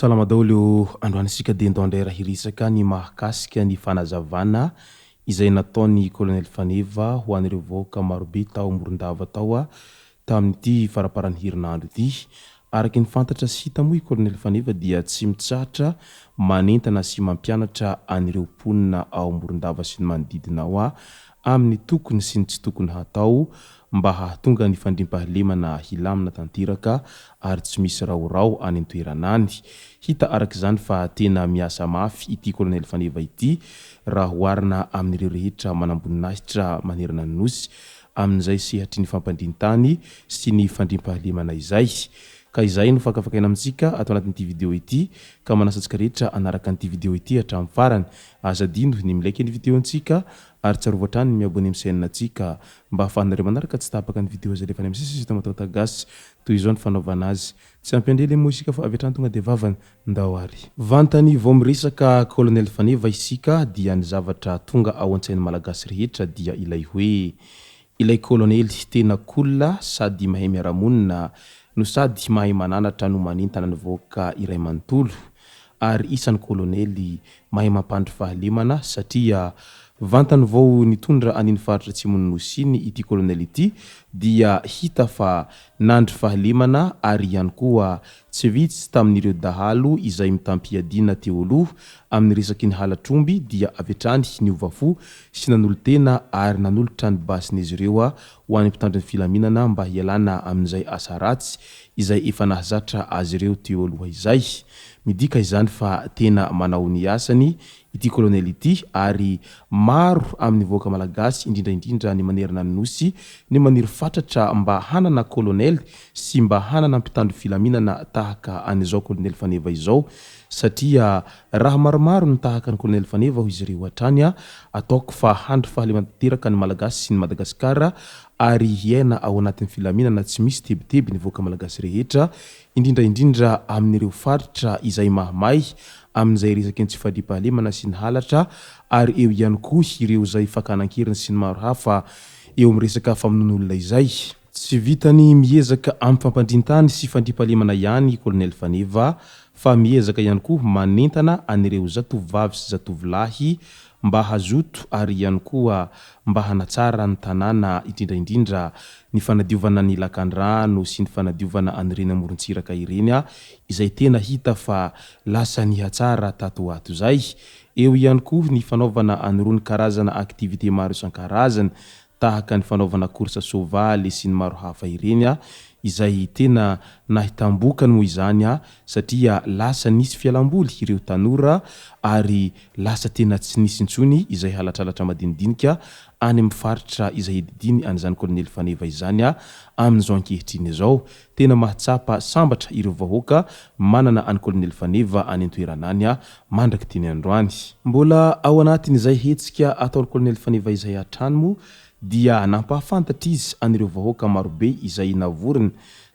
Salama daholo ô! Androany isika dia ndao indray raha hiresaka ny mahakasika ny fanazavana izay nataon'ny Colonel Faneva ho an'ireo vahoaka marobe tao Morondava tao tamin'ity faramparan'ny herinandro ity. Araka ny fantatra sy hita moa i Colonel Faneva dia tsy mitsahatra manentana sy mampianatra an'ireo mponina ao Morondava sy ny manodidina ao amin'ny tokony sy ny tsy tokony hatao mba hahatonga ny fandriampahalemana hilamina tanteraka ary tsy misy raorao any an-toerana any. Hita araka izany fa tena miasa mafy ity Colonel Faneva ity raha oharina amin'ireo rehetra manamboninahitra manerana ny Nosy amin'izay sehatry ny fampandrin-tany sy ny fandriampahalemana izay. Ka izay no fakafakaina amintsika ato anatin'ity video ity, ka manasa antsika rehetra hanaraka an'ity video ity hatramin'ny farany. Aza adino ny mi-like ny video-ntsika ary tsarovy hatrany ny mi-abonner amin'ny chaîne-ntsika mba ahafahanareo manaraka tsy tapaka ny video izay alefanay misesy eto Mataota Gasy. Toy izao ny fanaovana azy. Tsy ampiandry ela moa isika fa avy hatrany tonga dia vavany. Ndao ary. Vantany vao miresaka Colonel Faneva isika dia ny zavatra tonga ao an-tsain'ny Malagasy rehetra dia ilay hoe ilay Kolonely tena cool sady mahay miara-monina no sady mahay mananatra no manentana ny vahoaka iray manontolo ary isan'ny Kolonely mahay mampandry fahalemana satria vantany vao nitondra an'iny faritra atsimon'ny Nosy iny ity Kolonely ity dia hita fa nandry fahalemana ary ihany koa Tsy vitsy tamin'ireo dahalo izay mitam-piadiana teo aloha amin'ny resaky ny halatr'omby dia avy hatrany niova fo sy nanolo-tena ary nanolotra ny basin'izy ireo ho an'ny mpitandro ny filaminana mba hialana amin'izay asa ratsy izay efa nahazatra azy ireo teo aloha izay. Midika izany fa tena manao ny asany ity kolonely ity ary maro amin'ny vahoaka malagasy indrindra indrindra ny manerana ny Nosy ny maniry fatratra mba hanana kolonely sy mba hanana mpitandro filaminana tahaka an'izao kolonely Faneva izao satria raha maromaro ny tahaka an'i kolonely Faneva hoy izy ireo hatrany ataoko fa handry fahalemana tanteraka ny Malagasy sy ny Madagasikara ary hiaina ao anatin'ny filaminana tsy misy tebiteby ny vahoaka malagasy rehetra indrindra indrindra amin'ireo faritra izay mahamay amin'izay resaky ny tsy fandriampahalemana sy ny halatra ary eo ihany koa ireo izay fakana an-keriny sy ny maro hafa eo amin'ny resaka famonoan'olona izay. Tsy vitan'ny miezaka amin'ny fampandrin-tany sy fandriampahalemana ihany i Colonel Faneva fa miezaka ihany koa manentana an'ireo zatovovavy sy zatovolahy mba hazoto ary ihany koa mba hanatsara ny tanàna indrindra indrindra ny fanadiovana ny lakandrano sy ny fanadiovana an'ireny amorontsiraka ireny izay tena hita fa lasa nihatsara tato ho ato izay. Eo ihany koa ny fanaovana an'irony karazana activité maro isan-karazany tahaka ny fanaovana course soavaly sy ny maro hafa ireny izay tena nahitam-bokany moa izany satria lasa nisy fialamboly ireo tanora ary lasa tena tsy nisy intsony izay halatralatra madinidinika any amin'ny faritra izay ididiany an'izany Kolonely Faneva izany amin'izao ankehitriny izao. Tena mahatsapa sambatra ireo vahoaka manana an'i Kolonely Faneva any an-toerana any mandrak'ity ny androany. Mbola ao anatin'izay hetsika ataon'i Kolonely Faneva izay hatrany moa dia nampahafantatra izy an'ireo vahoaka marobe izay navoriny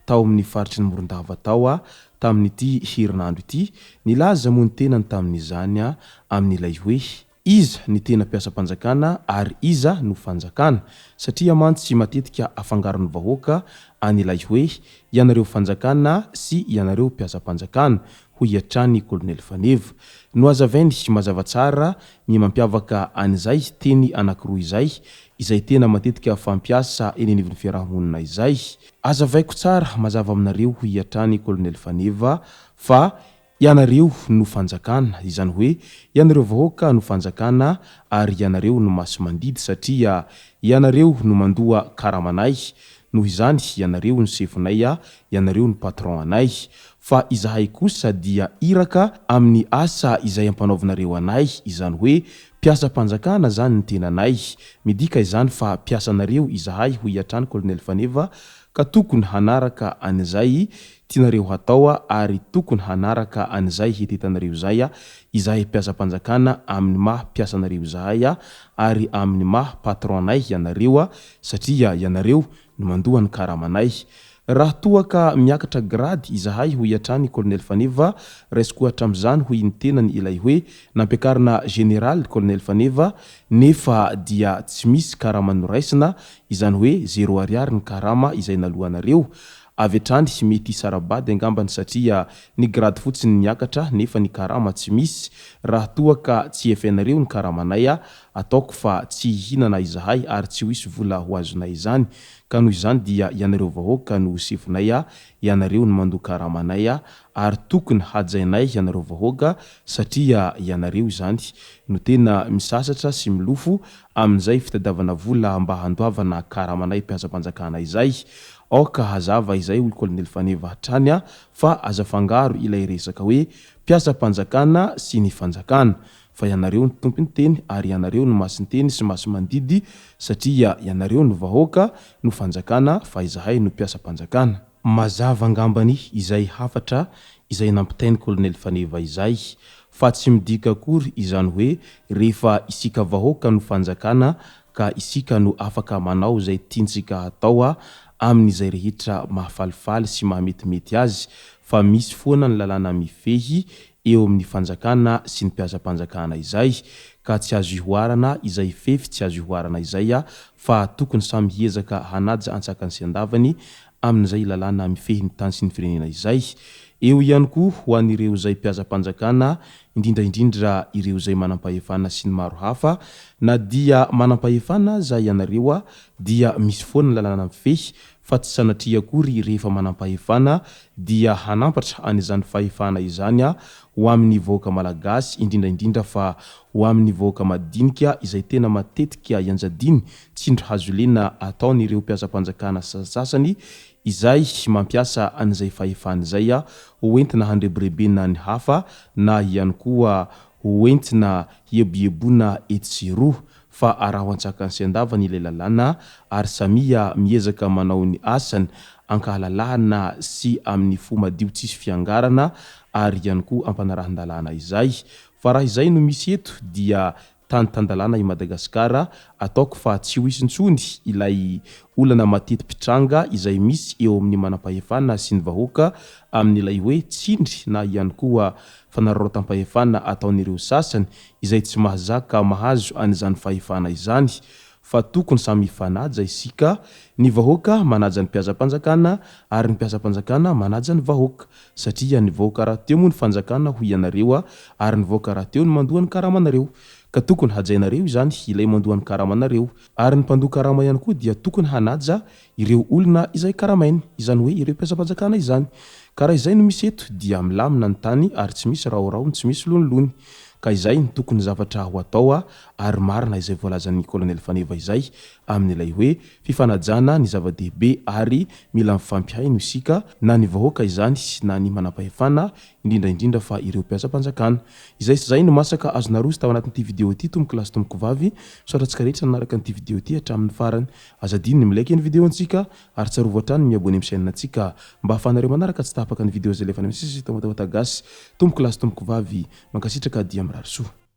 tao amin'ny faritry ny Morondava tao tamin'ity herinandro ity. Nilaza moa ny tenany tamin'izany amin'ilay hoe. Iza ny tena mpiasam-panjakana ary iza no fanjakana? Satria mantsy matetika afangaron'ny vahoaka an'ilay hoe ianareo fanjakana sy ianareo mpiasam-panjakana, hoy hatrany Kolonely Faneva. Nohazavainy mazava tsara ny mampiavaka an'izay teny anankiroa izay, izay tena matetika fampiasa eny anivon'ny fiaraha-monina izay. Azavaiko tsara mazava aminareo, hoy hatrany Kolonely Faneva, fa Ianareo no fanjakana, izany hoe ianareo vahoaka no fanjakana ary ianareo no masi-mandidy satria ianareo no mandoa karamanay, noho izany ianareo no sefonay ianareo no patron anay. Fa izahay kosa dia iraka amin'ny asa izay ampanaovinareo anay, izany hoe mpiasam-panjakana zany ny tenanay. Midika izany fa mpiasanareo izahay hoy hatrany Colonel Faneva ka tokony hanaraka an'izay. tianareo hatao ary tokony hanaraka an'izay hetetanareo izay izahay mpiasam-panjakana amin'ny maha mpiasanareo izahay ary amin'ny maha patron-nay ianareo satria ianareo no mandoa ny karamanay. Raha toa ka miakatra grady izahay hoy hatrany Colonel Faneva, raisiko ohatra amin'izany hoy ny tenany ilay hoe nampiakarina Général Colonel Faneva nefa dia tsy misy karama noraisina, izany hoe zéro ariary ny karama izay naloanareo. Avy hatrany mety hisara-bady angambany satria ny grady fotsiny niakatra nefa ny karama tsy misy. Raha toa ka tsy efainareo ny karamanay ataoko fa tsy hihinana izahay ary tsy ho hisy vola ho azonay izany. Ka noho izany dia ianareo vahoaka no sefonay a, ianareo no mandoa karamanay a, ary tokony hajainay ianareo vahoaka satria ianareo izany no tena misasatra sy milofo amin'izay fitadiavana vola mba handoavana karamanay mpiasam-panjakana izay. Aoka hazava izay hoy Kolonely Faneva hatrany a, fa aza afangaro ilay resaka hoe mpiasam-panjakana sy ny fanjakana. Fa ianareo no tompony teny ary ianareo no masin-teny sy masi-mandidy satria ianareo no vahoaka no fanjakana fa izahay no mpiasam-panjakana. Mazava angambany izay hafatra izay nampitain'i Colonel Faneva izay fa tsy midika akory izany hoe rehefa isika vahoaka no fanjakana ka isika no afaka manao izay tiantsika hatao amin'izay rehetra mahafalifaly sy mahametimety azy fa misy foana ny lalàna mifehy eo amin'ny fanjakana sy ny mpiasam-panjakana izay ka tsy azo ihoarana izay fefy tsy azo ihoarana izay fa tokony samy hiezaka hanaja antsakany sy andavany amin'izay lalàna mifehy ny tany sy ny firenena izay. Eo ihany koa ho an'ireo izay mpiasam-panjakana indrindra indrindra ireo izay manam-pahefana sy ny maro hafa na dia manam-pahefana aza ianareo dia misy foana ny lalàna mifehy fa tsy sanatria akory rehefa manampahefana dia hanampatra an'izany fahefana izany ho amin'ny vahoaka malagasy indrindra indrindra fa ho amin'ny vahoaka madinika izay tena matetika ianjadiany tsindry hazolena ataon'ireo mpiasam-panjakana sasany izay mampiasa an'izay fahefana izay ho entina handrebirebena ny hafa na ihany koa ho entina hieboeboana etsy sy eroa. Fa araho antsakany sy andavany ilay lalàna ary samia miezaka manao ny asany ankahalalahana sy amin'ny fo madio tsisy fiangarana ary ihany koa ampanarahan-dalàna izay. Fa raha izay no misy eto dia tany tan-dalàna i Madagasikara, ataoko fa tsy ho hisy intsony ilay olana mateti-pitranga izay misy eo amin'ny manampahefana sy ny vahoaka amin'ilay hoe tsindry na ihany koa fanararaotam-pahefana ataon'ireo sasany izay tsy mahazaka mahazo an'izany fahefana izany fa tokony samy hifanaja isika, ny vahoaka manaja ny mpiasam-panjakana ary ny mpiasam-panjakana manaja ny vahoaka satria ny vahoaka rahateo moa ny fanjakana hoy ianareo ary ny vahoaka rahateo no mandoa ny karamanareo ka tokony hajainareo izany ilay mandoa ny karamanareo ary ny mpandoa karama ihany koa dia tokony hanaja ireo olona izay karamainy, izany hoe ireo mpiasam-panjakana izany. Ka raha izay no misy eto dia milamina ny tany ary tsy misy rahoraho tsy misy lonilony. Ka izay no tokony zavatra ho atao ary marina izay voalazan'ny Colonel Faneva izay amin'ilay hoe fifanajana ny zava-dehibe ary mila mifampihaino isika na ny vahoaka izany na ny manampahefana indrindra indrindra fa ireo mpiasam-panjakana. Izay sy izay no masaka azo naroso tao anatin'ity video ity tompoko lahy sy tompoko vavy. Misaotra antsika rehetra nanaraka an'ity video ity hatramin'ny farany. Aza adino ny mi-like ny video antsika ary tsarovy hatrany ny mi-abonner amin'ny chaîne antsika mba ahafahanareo manaraka tsy tapaka ny video izay alefanay misesy eto Matamatagasyy. Tompoko lahy sy tompoko vavy, mankasitraka dia mirary soa.